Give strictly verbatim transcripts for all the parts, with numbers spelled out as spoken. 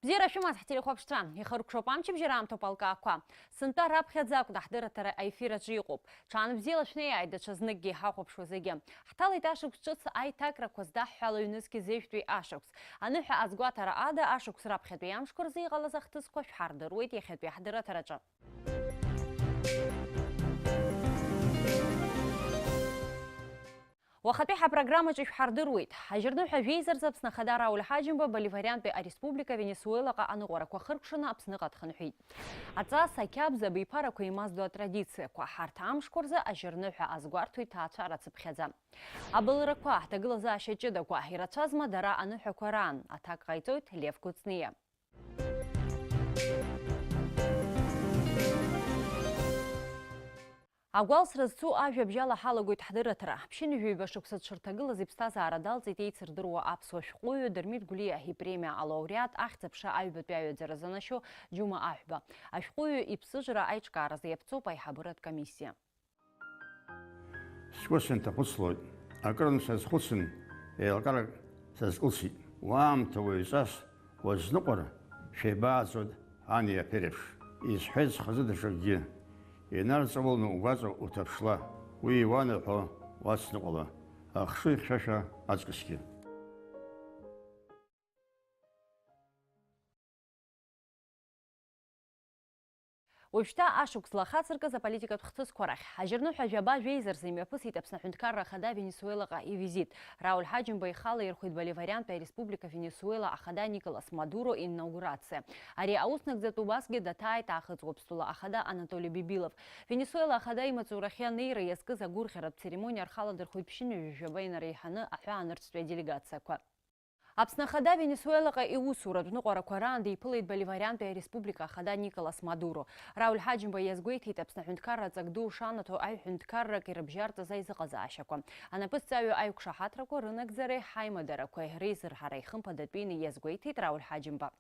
Бзиара шәымаз ҳтелехәаԥшцәа, ихыркәшоуп амчыбжьара аамҭоуп алкаақәа. Сынтәа раԥхьаӡа акәны ҳдырраҭара аефир аҿы иҟоуп. Ҽаанбзиала шәнеиааит даҽазнык ҳахәаԥшуа зегьы. Ҳҭалеит ашықәс ҿыц аиҭакрақәа здаҳҳәало ҩнызқь зежәтәи ашықәс. Аныҳәа азгәаҭара ада ашықәс раԥхьатәи амшқәа рзы иҟалаз ахҭысқәа шәҳардыруеит иахьатәи ҳдырраҭараҿы. Уахатәи ҳапрограммаҿы ишәҳардыруеит. Ажьырныҳәа жәеиза рзы Аԥсны Ахада Рауль Ҳаџьымба Боливариантәи Ареспублика Венесуелаҟа аныҟәарақәа хыркәшаны Аԥсныҟа дхынҳәит. Аҵас, ақьабз, абиԥарақәа еимаздо атрадициақәа, ҳарҭ амшқәа рзы ажьырныҳәа азгәарҭоит ҭаацәара цыԥхьаӡа. Абылрақәа, ҳҭагылазаашьа ҷыдақәа, ирацәазма дара аныҳәақәа раан, аҭак ҟаиҵоит Лев Кәыҵниа. Агәалсра зцу ажәабжьала ҳалагоит ҳдырраҭара. Ԥшьынҩажәаҩба шықәса дшырҭагылаз иԥсҭазаара далҵит еицырдыруа аԥсуа шәҟәыҩҩы Дырмит Гәлиа ипремиа алауреат, ахьӡ-аԥша аҩбатәи аҩаӡара занашьоу Џьума Аҳәба. Ашәҟәыҩҩы иԥсыжра аиҿкааразы иаԥҵоуп аиҳабыратә комиссиа. Сгәы сынҭахәыцлоит, акырынтә сазхәыцын, еилкаарак сазкылсит. Уаамҭа уаҩҵас уазныҟәар, шәеибааӡоит ани аԥереиԥш. Исҳәеит схазы даҽакгьы, инарҵауланы угәаҵа уҭаԥшла, уи иуанаҳәо уацныҟәала, ахшыҩ хьшәашәа аҵкысгьы. Уажәшьҭа ашықәс злахацыркыз аполитикатә хҭысқәа рахь. Ажьырныҳәа жәаба жәеиза рзы имҩаԥысит Аԥсны Аҳәынҭқарра Ахада Венесуелаҟа ивизит. Рауль Ҳаџьымба ихала ирхәеит Боливариантәи Ареспублика Венесуела Ахада Николас Мадуро инаугурациа. Ари ауснагӡатә убасгьы даҭааит Аахыҵ Уаԥстәыла Ахада Анатоли Бибилов. Венесуела Ахада имаҵурахьы анеира иазкыз агәырӷьаратә церемониа рхаладырхәит ԥшьынҩажәи жәаба инареиҳаны аҳәаанырцәтәи аделегациақәа. Аԥсны Ахада Венесуелаҟа иусуратә ныҟәарақәа раан диԥылеит Боливариантәи Ареспублика Ахада Николас Мадуро. Рауль Ҳаџьымба иазгәеиҭеит Аԥсны аҳәынҭқарра ҵак ду шанаҭо аҩ-ҳәынҭқаррак ирыбжьарҵаз аизыҟазаашьақәа. Анапы зҵаҩу аиқәшаҳаҭрақәа рынагӡареи ҳаимадарақәеи реизырҳареи хымԥадатәины иазгәеиҭеит Рауль Ҳаџьымба.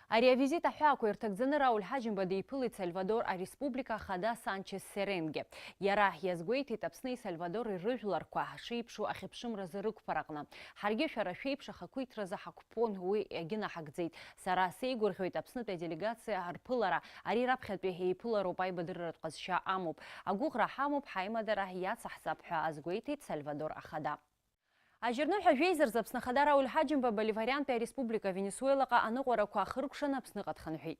Ари авизит аҳәаақәа ирҭагӡаны Рауль Ҳаџьымба диԥылеит Сальвадор Ареспублика Ахада Санчес Серенге. Иара иазгәеиҭеит Аԥсни Сальвадори рыжәларқәа шеиԥшу ахьыԥшымразы рықәԥараҟны. Ҳаргьы шәара шәеиԥш ахақәиҭразы ҳақәԥон, уи иагьынаҳагӡеит. Сара сеигәырӷьоит Аԥснытәи аделегациа рԥылара, ари раԥхьатәи еиԥылароуп, аибадырратә ҟазшьа амоуп. Агәыӷра ҳамоуп, ҳаимадара иацаҳҵап ҳәа азгәеиҭеит Сальвадор Ахада. Ажьырныҳәа жәеиза рзы Аԥсны Ахада Рауль Ҳаџьымба Боливариантәи Ареспублика Венесуелаҟа аныҟәарақәа ахыркәшаны Аԥсныҟа дхынҳәит.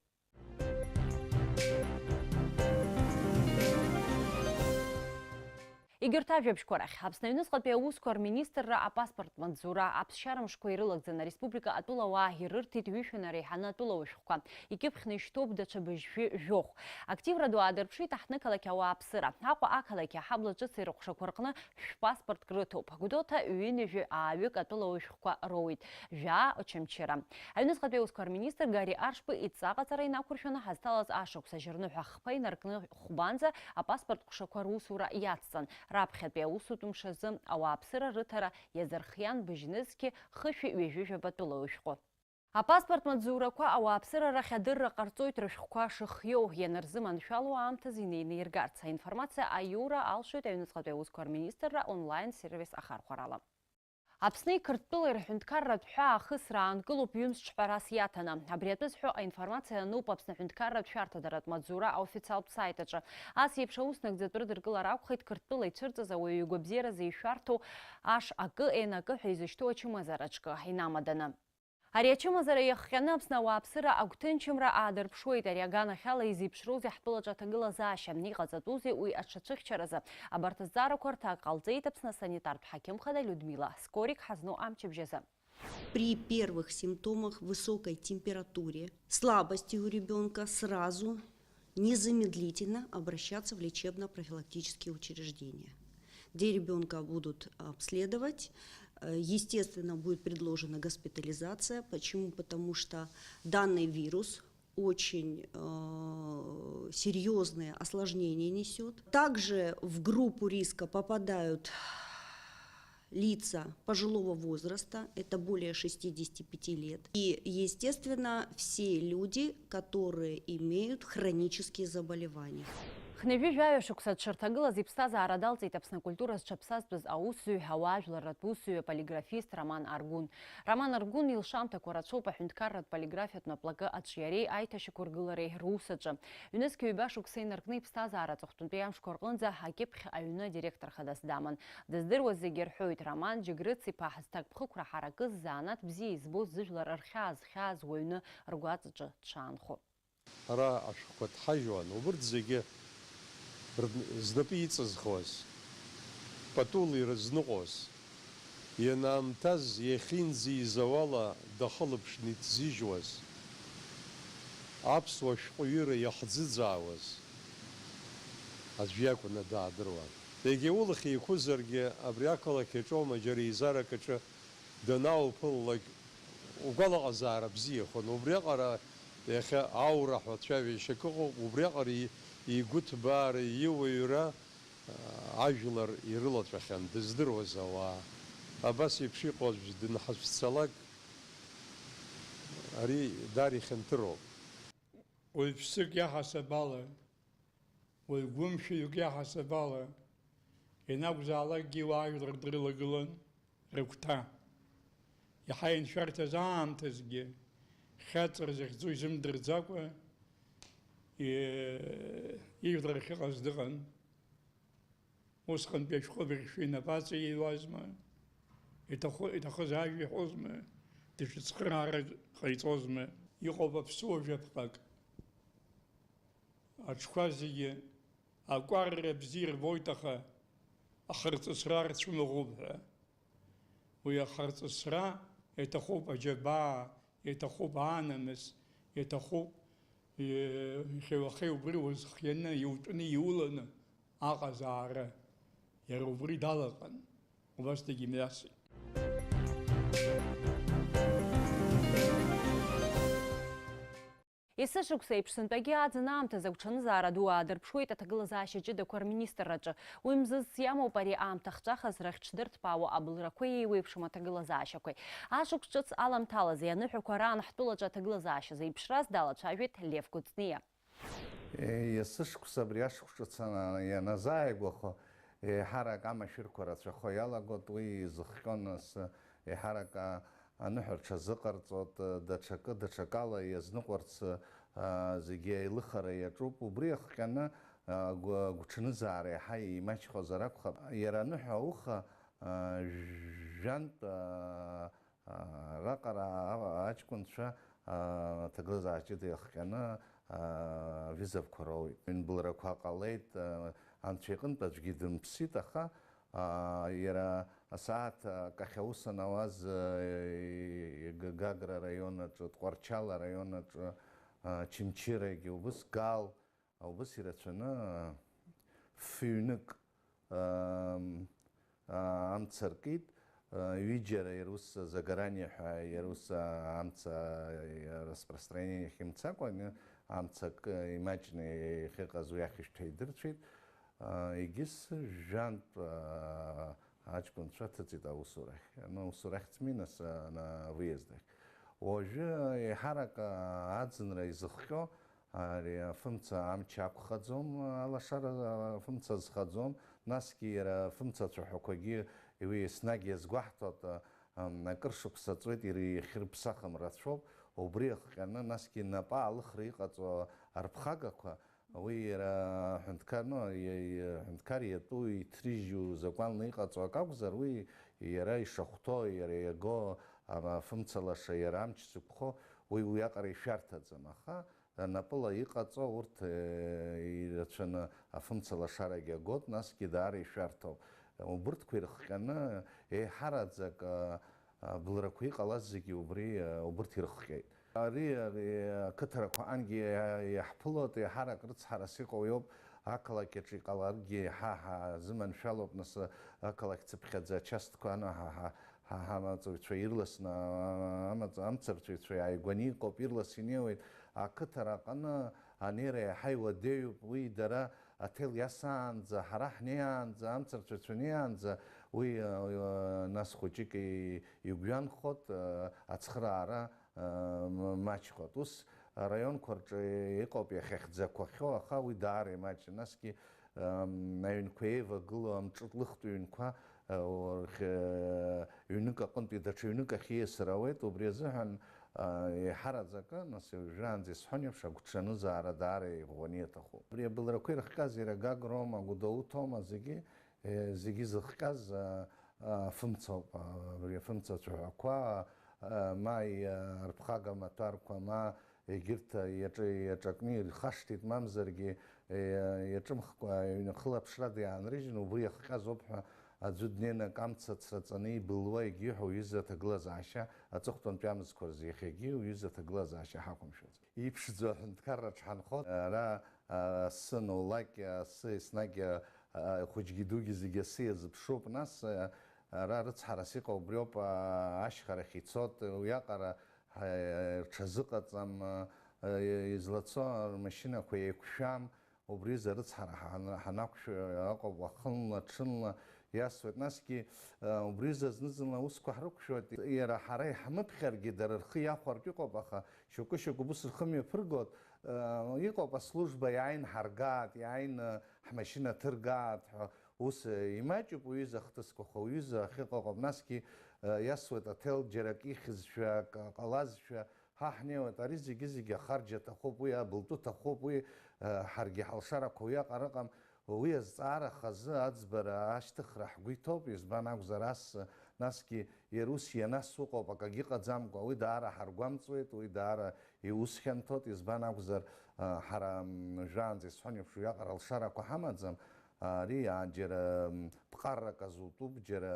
Егьырҭ ажәабжьқәа рахь, Аԥсны аҩныҵҟатәи аусқәа рминистрра апаспорт маҵзура аԥсшьара мшқәа ирылагӡаны ареспублика атәылауаа ирырҭеит ҩышәа инареиҳаны атәылауаҩ шәҟәқәа. Икьыԥхьны ишьҭоуп даҽа быжьшәи жәохә. Активра ду аадырԥшит аҳҭнықалақь ауааԥсыра. Аҟәа ақалақь аҳабла ҿыци рыҟәшақәа рҟны шәпаспорт рыҭоуп. Гәдоуҭа ҩынҩажәи ааҩык атәылауаҩ шәҟәқәа роуеит. Жәаа Очамчыра. Аҩныҵҟатәи аусқәа рминистр Гари Аршбы идҵа аҟаҵара инақәыршәаны ҳазҭалаз ашықәс ажьырныҳәа хԥа инаркны хәбанӡа апаспорт ҟәшақәа русура иацҵан. Раԥхьатәи аусутә мшазы ауааԥсыра рыҭара иазырхиан быжьнызқьи хышәи ҩажәи жәаба тәылауаҩ шәҟәы. Апаспорт маҵзурақәа ауааԥсыра рахь адырра ҟарҵоит рышәҟәқәа шыхиоу, ианырзыманшәало аамҭазы инеины иргарц. Аинформациа аиура алшоит аҩныҵҟатәи аусқәа рминистрра онлайн-сервис ахархәарала. Аԥсни Қырҭтәылеи рҳәынҭқарратә ҳәаа ахысра аанкылоуп ҩымз ҿҳәарас иаҭаны. Абри атәы зҳәо аинформациа ануп Аԥсны аҳәынҭқарратә шәарҭадаратә маҵзура аофициалтә сайт аҿы. Ас еиԥш ауснагӡатә рыдыркылара акәхеит Қырҭтәыла ицәырҵыз ауаҩы игәабзиаразы ишәарҭоу аш акы, ен акы ҳәа изышьҭоу ачымазара ҿкы инамаданы. Ари ачымазара иахҟьаны Аԥсны ауааԥсыра агәҭынчымра аадырԥшуеит. Ари аганахьала изеиԥшроузеи ҳтәылаҿы аҭагылазаашьа, иҟаҵатәузеи уи аҽацәыхьчаразы? Абарҭ азҵаарақәа рҭак ҟалҵеит Аԥсны асанитартә ҳақьымхада Людмила Скорик ҳазну амчыбжьазы. При первых симптомах, высокой температуре, слабости у ребёнка сразу незамедлительно обращаться в лечебно-профилактические учреждения, где ребёнка будут обследовать. Э, естественно, будет предложена госпитализация. Почему? Потому что данный вирус очень, э, серьёзные осложнения несёт. Также в группу риска попадают лица пожилого возраста, это более шестидесяти пяти лет. И, естественно, все люди, которые имеют хронические заболевания. Ҩажәи жәаҩа шықәса дшырҭагылаз иԥсҭазаара далҵит Аԥсны акультура зҽаԥсазтәыз аусзуҩ, ауаажәларратә усзуҩы, аполиграфист Роман Аргәын. Роман Аргәын илшамҭақәа рацәоуп аҳәынҭқарратә полиграфиатә наплакы аҿиареи аиҭашьақәыргылареи рус аҿы. Ҩнызқь ҩба шықәса инаркны иԥсҭазаара аҵыхәтәантәи амшқәа рҟынӡа акьыԥхь аҩны адиректорхадац даман. Дыздыруаз зегьы рҳәоит, Роман Џьыгрыц-иԥа ҳазҭакԥхықәра ҳаракыз, занааҭ бзиа избоз, зыжәлар рхьаа зхьааз уаҩны ргәаҵаҿы дшаанхо. Ара ашәҟәқәа ҭҳажьуан, убырҭ зегьы рн-, знапы иҵызхуаз, патула ирызныҟәоз, ианаамҭаз иахьынӡеизауала дахылаԥшны иҭзыжьуаз, аԥсуа шәҟәыҩыра иахӡыӡаауаз аӡә иакәны даадыруан. Егьа улахь еиқәызаргьы, абри ақалақь аҿоума, џьара еизарак аҿы данаауԥылалак, угәалаҟазаара бзиахон. Убриаҟара иахьа аура ҳәа цәажәашьак ыҟоуп, убриаҟара и-, игәыҭбаара, иуаҩра, аа, ажәлар ирылаҵәахьан, дыздыруаз ауаа. Абас еиԥш иҟоу аӡә дынҳацәцалак, ари даара ихьанҭыроуп. Уаҩԥсык иаҳасаб ала, уаҩ гәымшәаҩык иаҳасаб ала, ианакәзаалакгьы уаажәлар дрылагылан рыгәҭа. Иаҳа иншәарҭаз аамҭазгьы, хьаҵра захьӡу изымдырӡакәа, и-, ижәлар ахьыҟаз дыҟан. Усҟантәи ашәҟәы быӷьшәы инапаҵаиуазма? Иҭаху-, иҭахыз ажәа иҳәозма? Даҽа цхыраарак ҟаиҵозма? Иҟоуп аԥсуа жәаԥҟак. Аҽқәа зегьы акәарра бзиа ирбоит, аха ахырҵысра рцәымӷуп ҳәа. Уи ахырҵысра иаҭахуп аџьабаа, иаҭахуп аанамыс, иаҭахуп, е, иахьа-уахеи убри уазхианы, иутәны, иуланы аҟазаара. Иара убри далаҟан, убас дагьымҩасит. Есышықәса еиԥш сынтәагьы аӡын аамҭазы агәҽанызаара ду аадырԥшуеит аҭагылазаашьа ҷыдақәа рминистрраҿы. Уи мзызс иамоуп ари аамҭа ахҵәахаз рахьҽдырҭбаауа абылрақәеи еиуеиԥшым аҭагылазаашьақәеи. Ашықәс ҿыц аламҭалазы аныҳәақәа раан ҳтәылаҿы аҭагылазаашьа зеиԥшраз далацәажәеит Лев Кәыҵниа. Е, есышықәса абри ашықәс ҿыц ана-, ианазааигәахо, еиҳарак амашәырқәа рацәахо иалагоит, уи изыхҟьо нас, еиҳарак, а, аныҳәа рҽазыҟарҵоит, даҽакы, даҽакала иазныҟәарц, а, зегьы аилыхара иаҿуп. Убри иахҟьаны, а, гә-, агәҽанызаара иаҳа имаҷхозар акәхап. Иара аныҳәа ауха, а, жәантә, а, Раҟара аҷкәынцәа, аа, аҭагылазаашьа ҷыда иахҟьаны, аа, авизовқәа роуеит. Ҩынбылрақәа ҟалеит, аа, анцәа иҟынтә аӡәгьы дымԥсит, аха, аа, иара асааҭ акахь аус анауаз, аа, Г-, Гагра араион аҿы, Тҟәарчал араион аҿы, аа, Чымчырагьы убыс, Гал, Убас ирацәаны фыҩнык, ам, а, амца ркит, а, ҩыџьара иара ус загорание ҳәа, иара ус, а, амца, а, распространение ахьымцакәа, аны амца акы имаҷны иахьыҟаз уи ахьышәҭҳәа идырцәеит. А, егьыс жәантә, а, аҷкәынцәа ҭыҵит аусурахь. Аны аусурахь ҵми, нас, а, на выезд ахь. Уажәы еиҳарак, а, аӡынра изыхҟьо, Ари афымца амч ақәхаӡом, алашара афымца зхаӡом, насгьы иара афымца ацәаҳәақәагьы уи еснагь иазгәаҳҭоит, ам, акыр шықәса ҵуеит, иара иахьырԥсахым рацәоуп, убри иахҟьаны, насгьы напы аалыхра иҟаҵоу арԥхагақәа, уи иара аҳәынҭқар, ну, и-, и-, аҳәынҭқар иатәу иҭрыжьу закәанла иҟаҵоу акы акәзар, уи иара ишахәҭоу, иара иаго, ам, афымца лаша иара амч зықәхо, уи уиаҟара ишәарҭаӡам, аха напыла иҟаҵо урҭ, э, ирацәаны афымца лашарагьы агоит, насгьы даара ишәарҭоуп. Убырҭқәа ирыхҟьаны еиҳараӡак, а, а, былрақәа иҟалаз зегьы убри, а, убырҭ ирыхҟьеит. Ари, ари ақыҭарақәа ангьы иа-, иаҳԥылоит, еиҳарак рыцҳарас иҟоу иоуп, ақалақь аҿы иҟаларгьы иаҳа ҳазыманшәалоуп, нас ақалақь цыԥхьаӡа ачастқәа аны ҳа, ҳа, Ҳа ҳамаҵуҩцәа ирласны, амаҵ-, амцарцәаҩцәа иааигәаны иҟоуп, ирлас инеиуеит. Ақыҭара аҟны анеира иаҳа иуадаҩуп, уи дара аҭел иасаанӡа, ҳара ҳнеиаанӡа, амцарцәаҩцәа неиаанӡа, уи, а, нас хәыҷык и-, игәҩанхоит, а, ацхыраара, а, м-, маҷхоит. Ус, араионқәа рҿы иҟоуп иахьахьӡақәахьоу, аха уи даара имаҷын. Насгьы, ам, аҩнқәа еивагылоу амҿы лыхтә ҩнқәа, а, урхь-, ҩнык аҟынтәи даҽа ҩнык ахь ииасыр ауеит, убри азыҳәан, а, еиҳараӡакы, нас уажәраанӡа исҳәон еиԥш, агәҽанызаара даара иӷәӷәаны иаҭахуп. Абри абылрақәа ирыхҟьаз иара Гаг роума, Гәдоуҭоума, зегьы, е, зегьы зыхҟьаз, а, а, афымцоуп, а, абри афымца цәаҳәақәа, а, ма, и, а, арԥхага маҭәарқәа, ма егьырҭ, а, иаҿ-, иаҿакны ирхашҭит, мамзаргьы, е, иаҿымхкәа аҩны хылаԥшрада иаанрыжьын, убри иахҟьазоуп ҳәа аӡәы днеины акы амца ацраҵаны ибылуа егьиҳәо уҩыза аҭагылазаашьа аҵыхәтәантәи амзқәа рзы иахьагьы уҩыза аҭагылазаашьа ҳақәымшәаӡом. Иԥшӡоу аҳәынҭқарра ҳанхо, ара, а, асы анулак, асы еснагь, а, а, хәыҷгьы дугьы зегьы асы иазыԥшуп. Нас, а, ара рыцҳарас иҟоу убриоуп, а, ашьхарахь ицот, уиаҟара, а, рҽазыҟаҵам, а, а, излацо рмашьынақәа еиқәшәам, убри изы арыцҳара ҳан-, ҳанақәшәа ыҟоуп, уахынла, ҽынла иасуеит. Насгьы, а, убри изы зны-зынла аусқәа ҳрықәшәоит. Иара ҳара иҳмыԥхьаргьы дара рхы иахәартә иҟоуп, аха шьоукы-шьоукы убыс рхы мҩаԥыргоит. Э, иҟоуп, аслужба иааин ҳаргааит, иааин, э, ҳмашьына ҭыргааит ҳәа, ус, э, имаҷуп уҩыза ахҭысқәа, аха уҩыза ахьыҟоу ыҟоуп. Насгьы, э, иасуеит аҭел џьарак ихьызшәа, ак ҟалазшәа, ҳа ҳнеиуеит, ари зегьы-зегьы ахарџь аҭахуп, уи абылтәы ҭахуп, уи, э, ҳаргьы ҳалшарақәа уиаҟара ыҟам. Уи азҵаара хазы аӡбара ашьҭыхра ҳгәы иҭоуп, избан акәзар, ас, насгьы иара ус ианасу ыҟоуп, акагьы ыҟаӡамкәа, уи даара ҳаргәамҵуеит, уи даара иус хьанҭоит, избан акәзар, а, ҳара, м, жәаанӡа исҳәон еиԥш, уиаҟара алшарақәа ҳамаӡам, ари, а, џьара, м, ԥҟаррак азутәуп, џьара,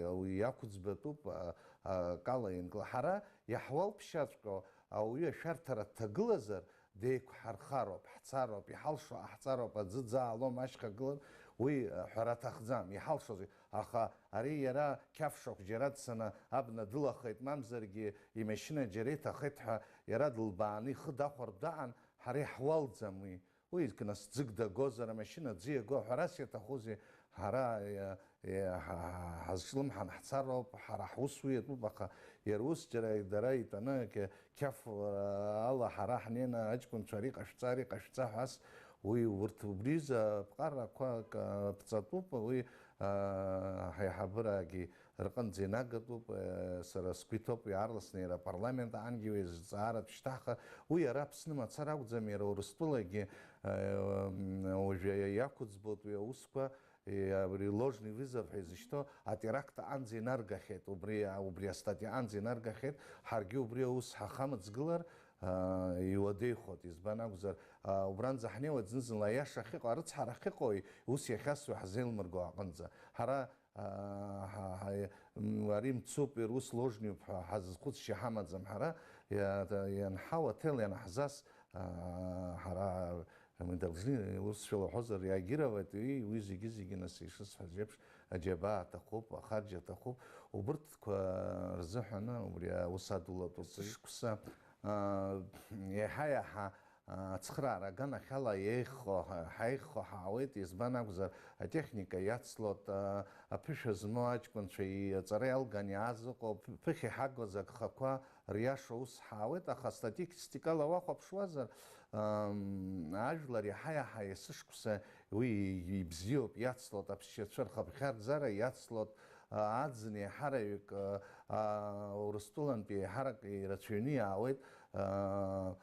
а, уи иақәӡбатәуп, а, а, акала ианкыл-, ҳара иаҳуалԥшьаҵәҟьо ауаҩы ашәарҭара дҭагылазар, деиқәҳархароуп, ҳцароуп, иҳалшо ҟаҳҵароуп, аӡы ӡаалом ашьха гылар, уи, э, ҳәара аҭахӡам, иҳалшозеи? Аха ари иара қьафшақә џьара дцаны абна дылахеит, мамзаргьы имашьына џьара иҭахеит ҳәа иара дылбааны ихы дахәартә даан, ҳара иаҳуалӡам уи. Уи нас ӡык дагозар, амашьына аӡы иаго, ҳәарас иаҭахузеи? Ҳара, э, Е, ҳа-, ҳа-, ҳазҿлымҳан ҳцароуп, ҳара ҳус уи иатәуп, аха иара ус џьара дара итәаны қьа-, қьаф, ала ҳара ҳнеины аҷкәынцәа ари ҟашәҵа, ари ҟашәҵа ҳәа ас, уи урҭ убри рзы аԥҟарақәа ак-, ԥҵатәуп, уи, а, ҳаиҳабыраагьы рҟынӡа инагатәуп, е, сара сгәы иҭоуп, уи аарласны иара апарламент аҟынгьы уи азҵаара дышьҭаҳхыр, уи ара Аԥсны мацара акәӡам, иара Урыстәылагьы, е, м, уажәы иақәӡбоит уи аусқәа, Е, абри ложный вызов ҳәа изышьҭоу атеракт аҟынӡа инаргахьеит, убри, убри астатиа аҟынӡа инаргахьеит, ҳаргьы убри аус ҳахамыҵгылар, а, иуадаҩхоит, избан акәзар, а, убранӡа ҳнеиуеит зны-зынла аиаша ахьыҟоу, арыцҳара ахьыҟоу, ус иахьасуа ҳзеилмырго аҟынӡа. Ҳара, а, ҳа-, ҳа-, м, ари мцуп, ус ложныҩуп ҳәа ҳазхәыцшьа ҳамаӡам ҳара, иа-, ианҳау аҭел ианаҳзас, а, ҳара Мы должны, урысшәала уҳәозар, реагировать, уи, уи зегьы-зегьы, нас, ишысҳәаз еиԥш, аџьабаа аҭахуп, ахарџь аҭахуп. Убырҭқәа рзыҳәаны убри аус адулатәуп. Сышықәса, аа, еиҳа-еиҳа, аа, ацхыраара аганахьала еиӷьхо, ҳа-, ҳаиӷьхо ҳаауеит, избан акәзар, атехника иацлот, аа, аԥышәа змоу аҷкәынцәа аҵара иалган иааз ыҟоуп, ԥыхьа иҳагоз агхақәа, Риаша ус ҳаауеит, аха статистикала уахәаԥшуазар, ам, ажәлар иаҳа-иаҳа есышықәса уи ибзиоуп, иацлот, аԥсшьацәа рхыԥхьаӡара иацлот, а, аӡын еиҳараҩык, а, а, Урыстәылантәи еиҳарак ирацәаҩны иаауеит, а,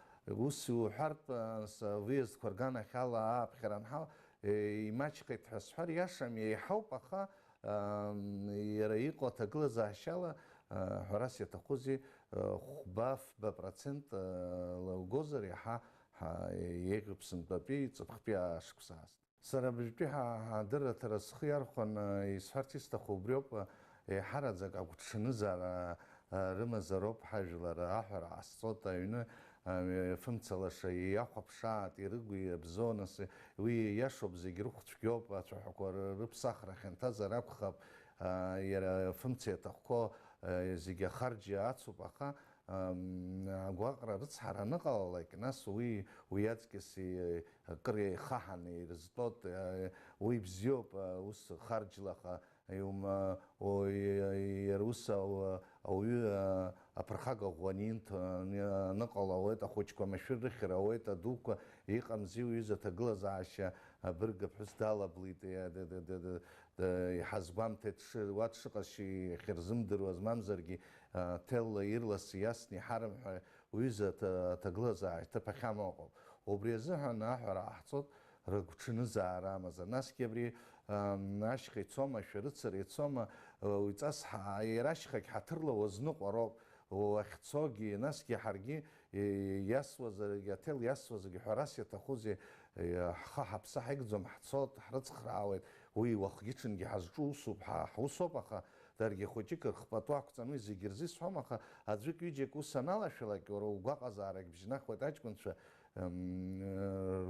ус иуҳәартә, а, с-, выездқәа рганахьала ааԥхьара анҳау, е, имаҷхеит ҳәа сҳәар иашам, еиҳауп, аха Ам, иара иҟоу аҭагылазаашьала, а, ҳәарас иаҭахузеи, а, хәба-фба процент, а, лаугозар, иаҳа, ҳа-, еиӷьуп сынтәатәи ҵыԥхтәи ашықәс аасҭа. Сара абыжьтәи ҳа-, ҳадырраҭара схы иархәаны исҳәарц исҭаху убриоуп, а, еиҳараӡак агәҽанызаара, а, рымазароуп ҳажәлар, аҳәара ҟасҵоит, аҩны, Фымца лаша иахәаԥшааит, ирыгу иабзоу, нас, уи ииашоуп, зегь рыхә цәгьоуп, ацәаҳәақәа ры-, рыԥсахра хьанҭазар акәхап, а, иара Фымца иаҭахқәоу, а, зегь ахарџь ацуп, аха, ам, агәаҟра рыцҳара аныҟалалак, нас уи, уи аҵкьыс и-, акыр еихаҳаны ирызтәоит, а, уи бзиоуп, а, ус харџьлаха Иума-, о, и-, и-, иара ус ау-, ауаҩы, а, аԥырхага ӷәӷәа анинҭо, ани-, аныҟала ауеит, ахәыҷқәа машәыр рыхьыр ауеит, адуқәа иҟамзи уҩыза аҭагылазаашьа абырг аԥҳәыс далаблит, иа-, д-, д-, д-, д-, д-, иҳазгәамҭеит дшы-, уа дшыҟазшьа иахьырзымдыруаз, мамзаргьы, а, ҭелла ирлас иасны иҳарым ҳәа уҩыза аҭа-, аҭагылазаашьа ҭыԥ ахьамоу ыҟоуп. Убри азыҳәан аҳәара ҟаҳҵоит, рыгәҽанызаара амазар. Насгьы абри, ам, ашьха ицома, шәарыцара ицома, уаҩҵас ҳа-, иара ашьхагь ҳаҭырла уазныҟәароуп, уахьцогьы, насгьы ҳаргьы, и-, иасуазаргьы, аҭел иасуазаргьы ҳәарас иаҭахузеи, и-, ҳхы ҳаԥсы ҳаигӡом, ҳцоит, ҳрыцхраауеит, уи уахгьы-ҽынгьы ҳазҿу усуп, ҳа-, ҳусоуп, аха даргьы хәыҷык рхпату ақәҵаны уи зегьы рзисҳәом, аха аӡәык-ҩыџьак ус аналашәалак, уара угәаҟазаарагь бжьнахуеит аҷкәынцәа, м,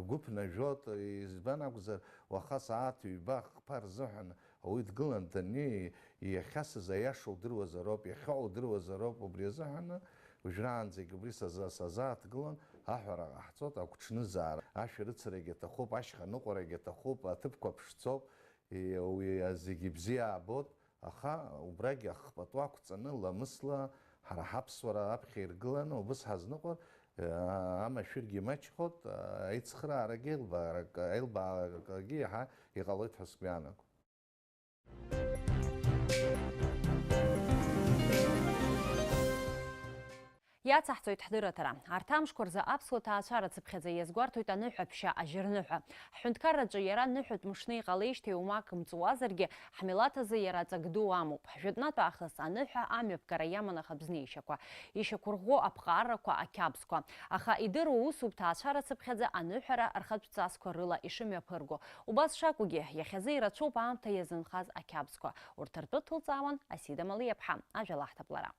ргәы ԥнажәот, избан акәзар, уаха сааҭ ҩба, хԥа рзыҳәан ауаҩы дгылан даннеи, иахьасыз аиаша удыруазароуп, иахьа удыруазароуп, убри азыҳәан уажәраанӡагь убри саза-, сазааҭгылан, аҳәара ҟаҳҵоит, агәҽанызаара, ашәарыцарагь аҭахуп, ашьха ныҟәарагь аҭахуп, аҭыԥқәа ԥшӡоуп, и-, уи зегьы бзиа аабот, аха убрагь ахпату ақәҵаны ламысла ҳара ҳаԥсуара аԥхьа иргыланы убыс ҳазныҟәар, амашәыргьы маҷхоит, аицхыраарагьы, аилбаарак-, аилбаакагьы иаҳа иҟалоит ҳәа сгәы иаанагом. Иацаҳҵоит ҳдырраҭара. Арҭ амшқәа рзы аԥсуа ҭаацәара цыԥхьаӡа иазгәарҭоит аныҳәаԥшьа ажьырныҳәа. Ҳҳәынҭқарраҿы иара ныҳәатә мшны иҟалеижьҭеи умак мҵуазаргьы, ҳмилаҭ азы иара ҵак ду амоуп. Ҳжәытәнатә аахыс аныҳәа амҩаԥгара иаман ахаԥзны ишьақәа. Ишьақәырӷәӷәо аԥҟарақәа, ақьабзқәа. Аха идыруа усуп ҭаацәара цыԥхьаӡа аныҳәара рхатә ҵасқәа рыла ишымҩаԥырго. Убас шакәугьы, иахьазы ирацәоуп аамҭа иазынхаз ақьабзқәа. Урҭ ртәы ҭылҵаауан Асида Малиаԥҳа. Ажәа лаҳҭап лара.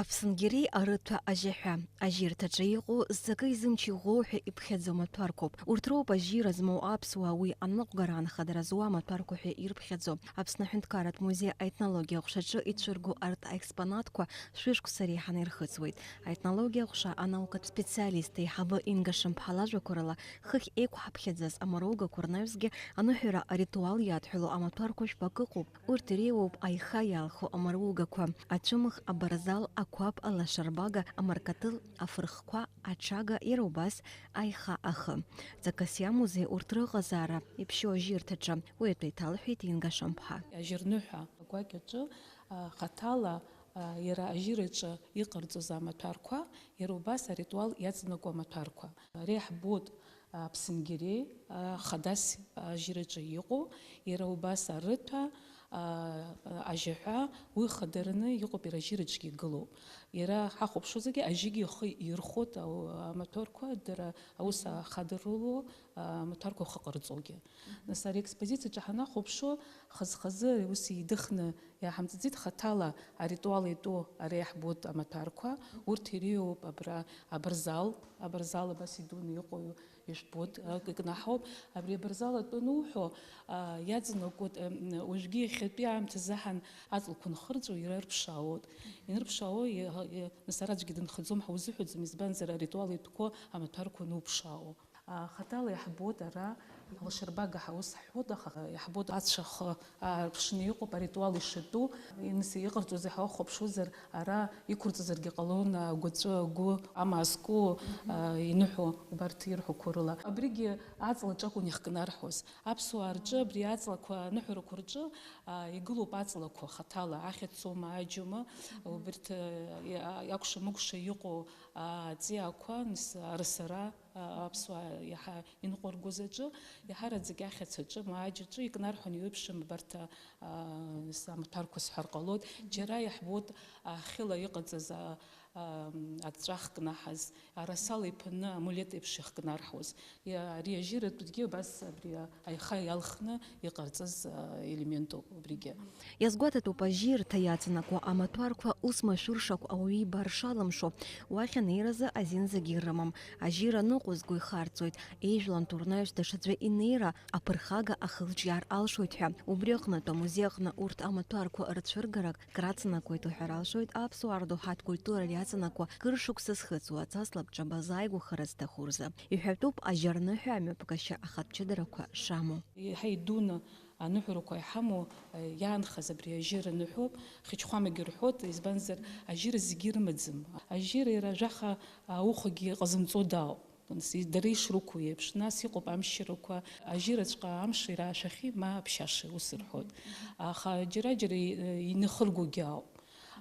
Аԥсынгьери арыҭәа ажьаҳәа. Ажьирҭаҿы иҟоу зҵакы изымчу иӷәӷәоу ҳәа иԥхьаӡоу амаҭәарқәоуп. Урҭ роуп ажьира змоу аԥсуаа уи аныҟәгара анхадара зуа амаҭәарқәа ҳәа ирԥхьаӡо. Аԥсны аҳәынҭқарратә музеи аетнологиа аҟәшаҿы ицәыргоу арҭ аекспонатқәа шәышықәса реиҳаны ирхыҵуеит. Аетнологиа аҟәша анаукатә специалист еиҳабы Инга Шамԥҳа лажәақәа рыла, хыхь еиқәҳаԥхьаӡаз амароугақәа рнаҩсгьы аныҳәара аритуал иадҳәалоу амаҭәарқәа жәпакы ыҟоуп. Урҭ иреиуоуп аиха иалху амароугақәа, ацәымӷ, абарзал, ақәаб, алашарбага, амаркатыл, афырхқәа, аҽага, иара убас аиха ахы. Ҵакыс иамоузеи урҭ рыҟазаара, иԥшьоу ажьирҭаҿы, уи атәы иҭалҳәеит Инга Шамԥҳа. Ажьырныҳәа агәакьаҿы, а, хаҭала, а, иара ажьираҿы иҟарҵоз амаҭәарқәа, иара убас аритуал иаҵанакуа амаҭәарқәа. Ари иаҳбоит Аԥсынгьери, а, хадас ажьираҿы иҟоу, иара убас арыҭәа, а, ажьаҳәа, уи хадараны иҟоуп, иара ажьираҿгьы игылоуп. Иара ҳахәаԥшуазаргьы, ажьигьы ихы ирхәоит, ау-, амаҭәарқәа, дара аус ахадарыло, а, амаҭәарқәа ахы ҟарҵогьы. Нас ари аекспозициаҿы ҳанахәаԥшуа, хаз-хазы ус еидыхны иааҳамҵаӡеит, хаҭала аритуал итәу ара иаҳбоит амаҭәарқәа, урҭ иреиуоуп абра абырзал, абырзал абас идуны иҟоу ижәбоит, а, икнаҳауп. Абри абырзал атәы ануҳәо, а, иаҵанакуеит, м, уажәгьы иахьатәи аамҭазы ҳан аҵлақәа нхырҵәо ирарԥшаауеит. Инарԥшаауа, и-, и-, нас ара аӡәгьы дынхаӡом ҳәа узыҳәаӡом, избанзар аритуал итәқәо амаҭәарқәа ануԥшаауа. А, хаҭала иаҳбоит ара, алашарбага ҳәа ус ҳҳәоит, аха иаҳбоит ацәа ахы аарԥшны иҟоуп аритуал ишатәу. Нас иҟарҵозеи ҳәа уахәаԥшуазар, ара иқәырҵозаргьы ҟалон агәаҵәа, агәы, амаа зку, а, иныҳәо, убарҭ ирҳәақәо рыла. Абригьы аҵлаҿ акәын иахкнарҳәуаз. Аԥсуаа рҿы абри аҵлақәа аныҳәарақәа рҿы, а, игылоуп аҵлақәа хаҭала, ахьыӡ соума, аџьума, убарҭ, а, иа-, акәша-мыкәша иҟоу, а, аҵиаақәа, нас, арасара, а, аԥсуаа иаҳа иныҟәаргоз аҿы, иаҳараӡак ахьац аҿы, мааџь аҿы икнарҳәон, иеиуеиԥшым абарҭ, а, а, с-, амаҭәарқәа сҳәар ҟалоит. Џьара иаҳбоит, а, хьыла иҟаҵаз, а, а, аҵәҵәа ахкнаҳаз, арасала иԥынны амулет еиԥш иахкнарҳуаз. Иа-, ари ажьыратәгьы абас абри, а, аиха иалхны иҟарҵаз, а, елементуп убригьы. Иазгәаҭатәуп ажьирҭа иаҵанакуа амаҭәарқәа ус машәыршақә ауаҩы ибар шалымшо, уахь анеиразы азин зегьы ирымам. Ажьира ныҟәызго ихарҵоит, еижәлантәу рнаҩс даҽаӡәы инеира аԥырхага ахылҿиаар алшоит ҳәа. Убри аҟнытә амузеи аҟны урҭ амаҭәарқәа рцәыргарак крацнакуеит уҳәар алшоит аԥсуаа рдоуҳатә культура иаҵанакуа кыр шықәса зхыҵуа аҵас лабҿаба зааигәахара зҭаху рзы. Иҳәатәуп ажьырныҳәа амҩаԥгашьа ахатә ҷыдарақәа шамоу. Еиҳа идуны Аныҳәарақәа иҳамоу, э, иаанхаз абри ажьыра ныҳәоуп, хьычхәамагьы рҳәоит, избанзар, ажьыра зегьы ирымаӡам. Ажьыра иара жәаха аухагьы ҟазымҵо дауп. Нас и-, дара ишрықәу еиԥш, нас иҟоуп амшьырақәа, ажьыраҵәҟьа амш ираашәахьеи, ма аԥшьашеи, ус рҳәоит. Аха џьара-џьара и-, инахыргогьы ауп.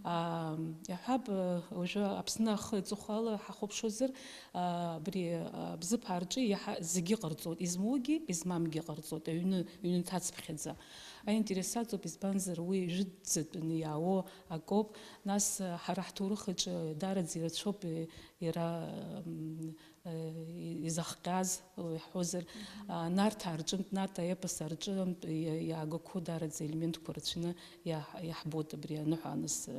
Аа, иаҳҳәап, уажәы Аԥсны ахы аҵыхәала ҳахәаԥшуазар, аа, абри, аа, Бзыԥаа рҿы иаҳа зегьы ҟарҵоит, измоугьы, измамгьы ҟарҵоит, аҩны, ҩны ҭацԥхьаӡа. Аинтерес аҵоуп, избанзар, уи жәытәӡатәны иаауа акоуп. Нас, ҳара ҳҭоурых аҿы даараӡа ирацәоуп, иара, м, изахҟьаз, уи ҳҳәозар, а, Нарҭаа рҿынтә, Нарҭаа епос рҿынтә иа-, иаагақәоу даараӡа елементқәа рацәаны иаҳ-, иаҳбоит абри аныҳәа аныс,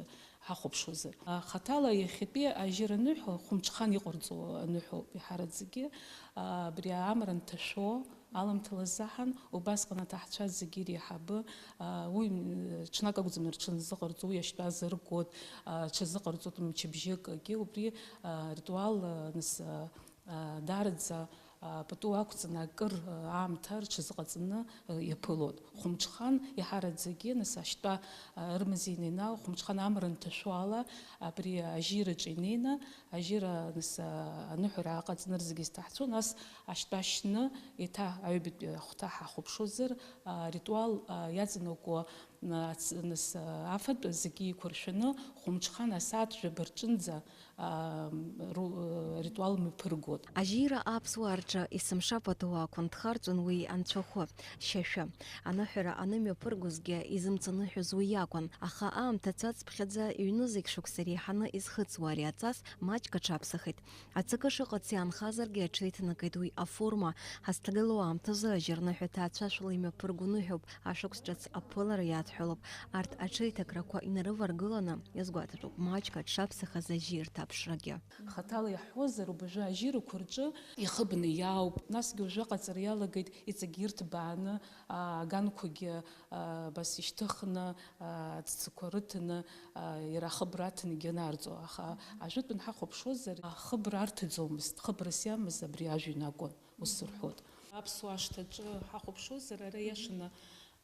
ҳахәаԥшуазар. А, хаҭала иахьатәи ажьыра аныҳәа хәымҽхан иҟарҵо аныҳәоуп иҳараӡагьы. А, абри амра анҭашәо аламҭалазы ҳан, убасҟан аҭаҳцәа зегьы иреиҳабы, а, уи, м, ҽнак акәӡам рҽыназыҟарҵо, уи ашьтәа азыргоит, а, ҽазыҟарҵоит мчыбжьыкгьы, убри, а, ритуал, а, нас, а, а, даараӡа, а, пату ақәҵаны акыр, а, аамҭа рҽазыҟаҵаны, а, иаԥылоит. Хәымҽхан иҳараӡагьы, нас, ашьтәа, а, рымазеины инаау, хәымҽхан амра анҭашәо ала, абри ажьираҿы инеины, ажьира, нас, а, аныҳәара аҟаҵаны рзегьы зҭаҳцо, нас, ашьтәа шьны, еиҭа аҩбатәи ахәҭа ҳахәаԥшуазар, а, ритуал, а, иаҵанакуа, а, ц-, нас, а, афатә зегьы еиқәыршәаны, хәымҽхан асааҭ жәаба рҿынӡа, а, ру-, а, ритуал мҩаԥыргоит. Ажьира аԥсуаа рҿы есымша пату ақәын, дхарҵәон уи анцәахәы, шьашәы. Аныҳәара анымҩаԥыргозгьы изымҵаныҳәоз уи иакәын, аха аамҭа цацԥхьаӡа ҩ-нызқь шықәса иреиҳаны изхыҵуа ари аҵас маҷк аҽаԥсахит. Аҵакы шыҟац иаанхазаргьы аҽеиҭанакит уи аформа. Ҳазҭагылоу аамҭазы ажьырныҳәа ҭаацәашәала имҩаԥырго ныҳәоуп, ашықәс ҿыц аԥылара иадҳәалоуп. Арҭ аҽеиҭакрақәа инарываргыланы, иазгәаҭатәуп маҷк аҽшаԥсахаз ажьирҭа аԥшрагьы. Хаҭала иаҳҳәозар, убажәы ажьирақәа рҿы ихыбны иаауп, насгьы уажәы аҟаҵара иалагеит иҵегь ирҭбааны, а, аганқәагьы, а, абас ишьҭыхны, а, аҵәцақәа рыҭаны, а, иара ахыбра аҭаны егьанаарҵо. Аха ажәытәан ҳахәаԥшуазар, ахыбра арҭаӡомызт, хыбрас иамаз абри ажәҩан акәын, ус рҳәоит. Аԥсуа ашҭаҿы ҳахәаԥшуазар, ара иашаны,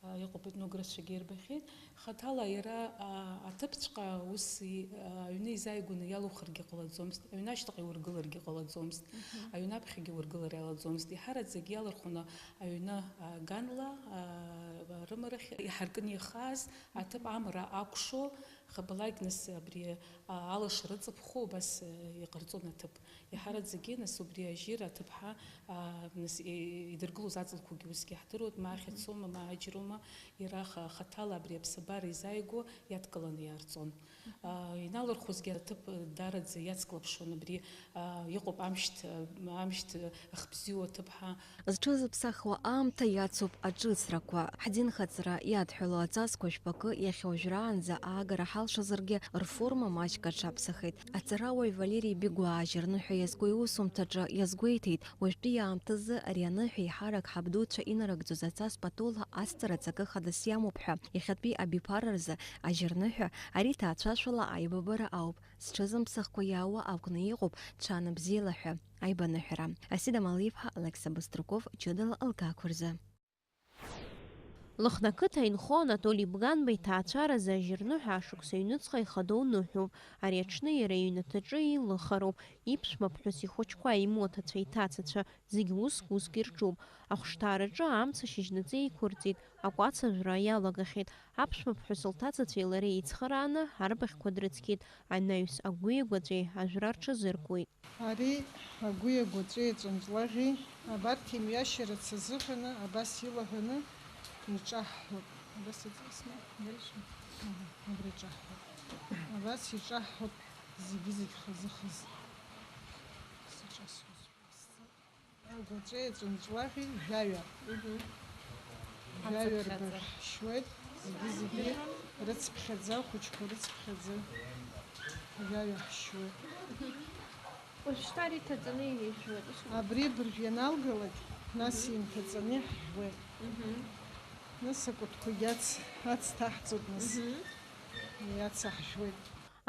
а, иҟоуп, етнографцәагьы ирбахьеит. Хаҭала иара, а, аҭыԥҵәҟьа ус и-, а, аҩны изааигәаны иалухыргьы ҟалаӡомызт, аҩны ашьҭахь иургыларгьы ҟалаӡомызт, мгм, аҩны аԥхьагьы ургылар иалаӡомызт. Иҳараӡак иалырхуан аҩны, а, ганла, а, рымарахь иҳаркны ихааз аҭыԥ амра акәшо, хабалак нас абри, а, алашара ыҵыԥхо убас, а, иҟарҵон аҭыԥ. Иҳараӡагьы нас убри ажьира аҭыԥҳа, а, нас и-, идыргылоз аҵлақәагьы усгьы иаҳдыруеит, ма ахьыцома, ма аџьрома, иара ха-, хаҭала абри аԥсабара изааигәо иадкыланы иаарҵон. А, иналырхуазгьы аҭыԥ даараӡа иацклаԥшуан, абри, а, иҟоуп амшьҭ, а, амшьҭ ахбзиоу аҭыԥҳа. Зҽызыԥсахуа аамҭа иацуп аҿыцрақәа. Ҳдинхаҵара иадҳәалоу аҵасқәа жәпакы иахьа уажәраанӡа аагара ҳалшазаргьы, рформа маҷк аҽаԥсахеит. Аҵарауаҩ Валери Бигәаа ажьырныҳәа иазку иусумҭаҿы иазгәеиҭеит, уажәтәи аамҭазы ари аныҳәа еиҳарак ҳабдуцәа инарыгӡоз аҵас патула азҵара ҵакы хадас иамоуп ҳәа. Иахьатәи абиԥара рзы ажьырныҳәа ари ҭаацәашәала аибабара ауп. Зҽызымԥсахкәа иаауа акәны иҟоуп, ҽанбзиала ҳәа аибаныҳәара. Асида Малиԥҳа, Алықьса Быструков, ҷыдала алкаақәа рзы. Лыхны ақыҭа инхо Анатоли Бганба иҭаацәаразы ажьырныҳәа ашықәс аҩныҵҟа ихадоу ныҳәоуп. Ари аҽны иара иҩнаҭаҿы еилыхароуп, иԥшәма ԥҳәыс ихәыҷқәа, имоҭацәа, иҭацацәа, зегь уск-уск ирҿуп. Ахәшҭаараҿы амца шьыжьнаҵы еиқәырҵеит, акәац ажәра иалагахьеит. Аԥшәма ԥҳәыс лҭацацәеи лареи еицхырааны арбаӷьқәа дрыцқьеит, анаҩс агәи агәаҵәеи ажәра рҽазыркуеит. Ари агәи агәаҵәеи аҿынҵлаӷьи, абарҭ имҩашьарацы азыҳәаны абас илаҳәаны иҿаҳҳәоит. Абас иҵасны, дальше? Аҳа, абри иҿаҳҳәоит. Абас иҿаҳҳәоит зегьы-зегь хазы-хазы. Сиҿасуазар. Агәаҵәеи аҿынҵлаӷьи жәаҩа. Мгм. Жәаҩа рбаҳәшьуеит, зегьы-зегьы рыцԥхьаӡа, ахәыҷқәа рыцԥхьаӡа жәаҩа ҳшьуеит. Уажәшьҭа ари ҭаҵаны иҳәуеит. Абри абыржә ианалгалак, нас, мгм, инҭаҵаны иаҳжәуеит. Мгм. Нас акәытқәагьы ац-, ацҭаҳҵоит, нас. Мгм. Иацаҳжәуеит.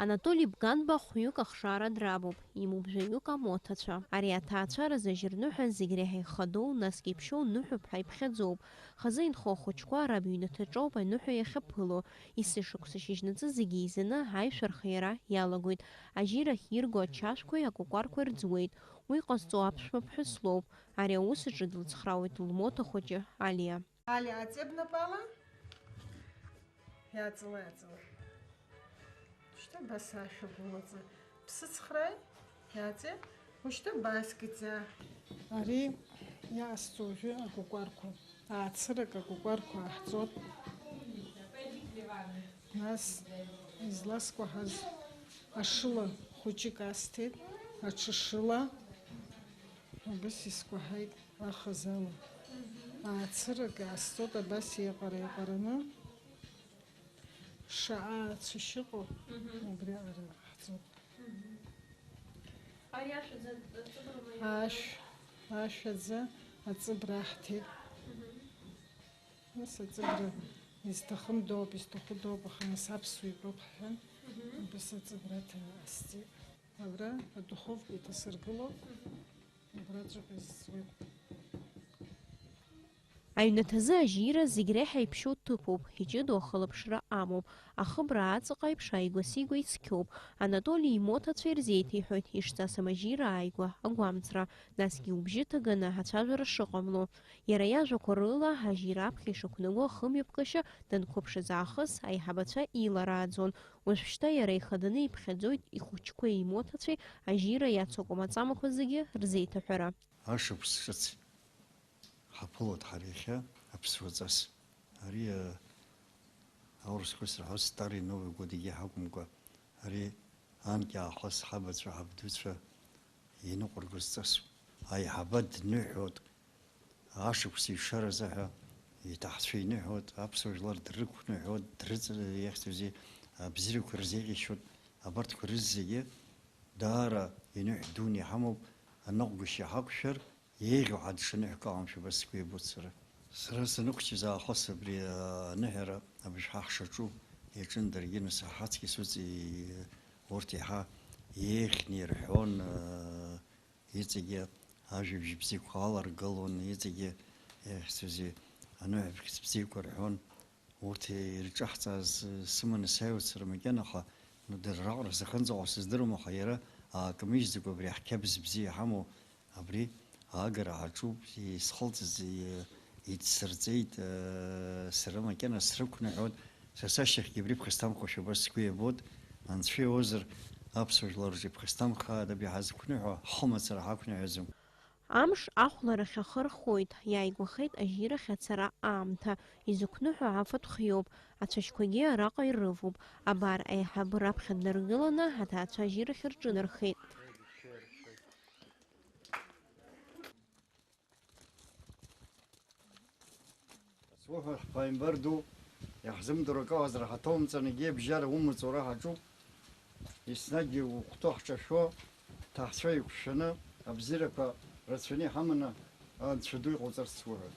Анатоли Бганба хәҩык ахшара драбуп, имоуп жәаҩык амоҭацәа. Ари аҭаацәара зажьырныҳәа зегь реиҳа ихадоу, насгьы иԥшьоу ныҳәоуп ҳәа иԥхьаӡоуп. Хазы инхо ахәыҷқәа раб иҩнаҭаҿоуп аныҳәа иахьаԥыло. Есышықәса шьыжьнаҵы зегьы еизаны аишәа рхиара иалагоит. Ажьирахь ирго ачашәқәеи акәакәарқәеи рӡуеит. Уи ҟазҵо аԥшәма ԥҳәыс лоуп. Ари аус аҿы длыцхраауеит лмоҭа хәыҷы Алиа. Алиа, аҵеб напала. Иааҵала, иааҵала. Шьҭа абас ашәа гәылаҵа. Ԥсыцхрааи, иааҵе, ушьҭа баскыӡа. Ари иаасҵо уажәы акәакәарқәа, аацырак акәакәарқәа аҳҵот. Нас изласкәаҳаз ашыла хәыҷык асҭеит, аҽышыла. Абас искәаҳаит ахазала. Аацырак аасҵот абас еиҟара-еиҟараны. Шаҟа ацәашьы ыҟоу, мгм, убри аҟара ҟаҳҵоит. Мгм. Ари ашәаӡа аҵыбра мариоума? Ашә, ашәаӡа аҵыбра аҳҭеит. Мгм. Нас аҵыбра изҭахым доуп, изҭаху доуп, аха нас аԥсуа итәоуп ҳҳәан, мгм, убас аҵыбра аҭаны ҟасҵеит. Абра адуховка иҭасыргылоуп, мгм, убраҵәҟьа изҵуеит. Аҩнаҭазы ажьира зегь реиҳа иԥшьоу ҭыԥуп, иҷыдоу ахылаԥшра амоуп, ахыбра аҵаҟа еиԥш ааигәа-сигәа ицқьоуп. Анатоли имоҭацәа ирзеиҭеиҳәоит ишҵасым ажьира ааигәа агәамҵра, насгьы убжьы ҭаганы ацәажәара шыҟамло. Иара иажәақәа рыла, ажьира аԥхьа ишақәнаго ахымҩаԥгашьа данқәыԥшыз аахыс аиҳабацәа иларааӡон. Уажәшьҭа иара ихаданы иԥхьаӡоит ихәыҷқәеи имоҭацәеи ажьира иацу акәамаҵамақәа зегьы рзеиҭаҳәара. Ашықәс ҿыц ҳаԥылоит ҳара иахьа аԥсуаҵас. Ари, а, аурысқәа сраҳәо Старый Новый год егьи ҳакәымкәа, ари анкьа аахыс ҳабацәа, ҳабдуцәа иныҟәыргоз ҵасуп. Аиҳабы дныҳәоит, ашықәс ишаразы ҳәа иҭаҳцәа иныҳәоит, аԥсуа жәлар дрықәныҳәоит, дрыҵ-, иахьӡузеи, абзиарақәа рзеиӷьашьоит. Абарҭқәа рызегьы даара иныҳәа дуны иҳамоуп, аныҟәгашьа ҳақәшәар, еиӷьу ҳадшаныҳәкаауамшәа, убас сгәы иабоит сара. Сара саныхәҷыз аахыс абри аныҳәара абжьҳәа ҳшаҿу иаҿын даргьы, нас ҳаҵкьыс уҵи-, урҭ еиҳа еиӷьны ирҳәон, иҵегьы ажәабжь бзиақәа аларгылон, иҵегьы, ихьӡузеи, аныҳәа бӷьыц бзиақәа рҳәон. Урҭ ирҿаҳҵааз сыманы сааиуеит сара макьана, аха, ну, дара раҟара сахьынӡаҟоу сыздыруам, аха иара аакамыжьӡакәа абри аҳқьабз бзиа иҳамоу абри аагара аҿуп, исхылҵыз, и-, идсырҵеит, э, сара макьана срықәныҳәоит, са сашьҭахьгьы абри ԥхасҭамхошәа убас сгәы иабоит, Анцәа иоуазар, аԥсуа жәлар рҿы иԥхасҭамхааит, абри ҳазқәныҳәо, ҳхымацара ҳақәныҳәаӡом. Амш ахәларахь ахы рхоит, иааигәахеит ажьирахь ацара аамҭа. Изықәныҳәо афатә хиоуп, ацәашьқәагьы араҟа ирывоуп. Абар, аиҳабы раԥхьа днаргыланы, аҭаацәа ажьирахь рҿынархеит. Суҳәоит, ҳԥааимбар ду, иаҳзымдыруа акы ыҟазар ҳаҭоумҵан, егьи абжьара умаҵ уара ҳаҿуп. Еснагь угәхәтәы ҳҿашәо, ҳҭаацәа еиқәшәаны, абзиарақәа рацәаны иҳаманы, Анцәа ду иҟауҵарц суҳәоит.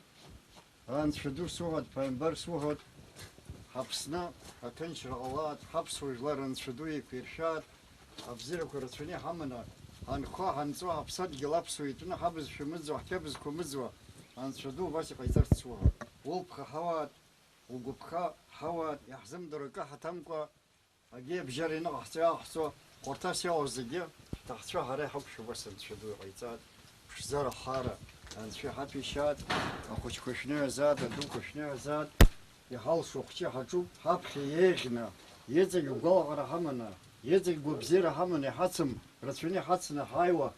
Анцәа ду суҳәоит, ԥааимбар суҳәоит, ҳАԥсны аҭынчра ҟалааит, ҳаԥсуа жәлар Анцәа ду еиқәиршәааит, абзиарақәа рацәаны иҳаманы, ҳанхо, ҳанҵо, ҳаԥсадгьыл аԥсуа итәны ҳабызшәа мыӡуа, ҳқьабзқәа мыӡуа, Анцәа ду убас иҟаиҵарц суҳәоит. Улԥха ҳауааит, угәыԥха ҳауааит, иаҳзымдыруа акы ҳаҭамкәа, Агьи абжьара иныҟаҳҵо иааҳҵо, хәарҭас иҟоу зегьы, ҳҭаацәа ҳара иҳақәшәо убас Анцәа ду иҟаиҵааит, ԥшӡара, хаара, Анцәа иҳаҭәеишьааит, ахәыҷқәа шәныҳәазааит, адуқәа шәныҳәазааит, иҳалшо ахәҷы ҳаҿуп, ҳаԥхьа еиӷьны, иҵегь гәалаҟара ҳаманы, иҵегь гәабзиара ҳаманы иҳацым, рацәаны иҳацны ҳааиуа,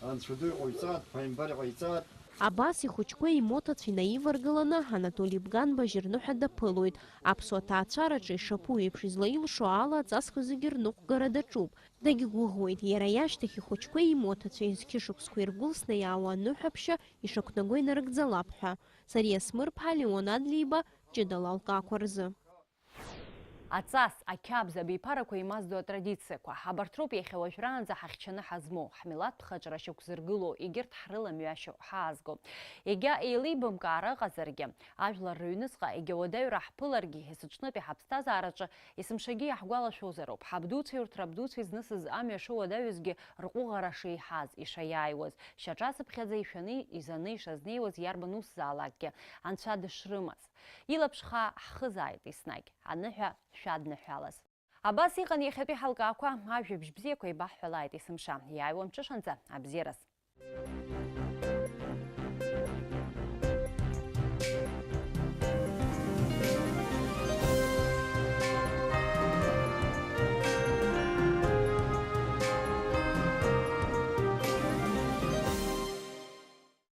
Анцәа ду иҟаиҵааит, ԥааимбар иҟаиҵааит. Абас ихәыҷқәеи имоҭацәеи наиваргыланы, Анатоли Бганба ажьырныҳәа даԥылоит. Аԥсуа ҭаацәараҿы ишаԥу еиԥш излаилшо ала, аҵасқәа зегьы рныҟәгара даҿуп. Дагьгәыӷуеит, иара иашьҭахь ихәыҷқәеи имоҭацәеи зқьышықәсқәа иргәылсны иаауа аныҳәаԥшьа ишақәнаго инарыгӡалап ҳәа. Сариа Смырԥҳа, Леон Адлеиба, ҷыдала алкаақәа рзы. Аҵас, ақьабз, абиԥарақәа имаздо атрадициақәа, абарҭ роуп иахьа уажәраанӡа ҳахьчаны ҳазмоу, ҳмилаҭ ԥхаҿра шьақәзыргылоу, егьырҭ ҳрыламҩашьо ҳаазго. Егьа еилеибамкаара ыҟазаргьы, ажәлар рыҩныҵҟа егьа уадаҩра ҳԥыларгьы, есыҽнытәи ҳаԥсҭазаараҿы есымшагьы иаҳгәалашәозароуп, ҳабдуцәеи урҭ рабдуцәеи знысыз амҩа шыуадаҩызгьы рҟәыӷара шеиҳаз, ишаиааиуаз, шьаҿацыԥхьаӡа ишәаны изаны ишазнеиуаз иарбан усзаалакгьы, анцәа дышрымаз. Илаԥш хаа ҳхызааит еснагь, аныҳәа шәадныҳәалаз. Абас иҟан иахьатәи ҳалкаақәа, ажәабжь бзиақәа еибаҳҳәалааит есымша, иааиуа мҽышанӡа абзиараз.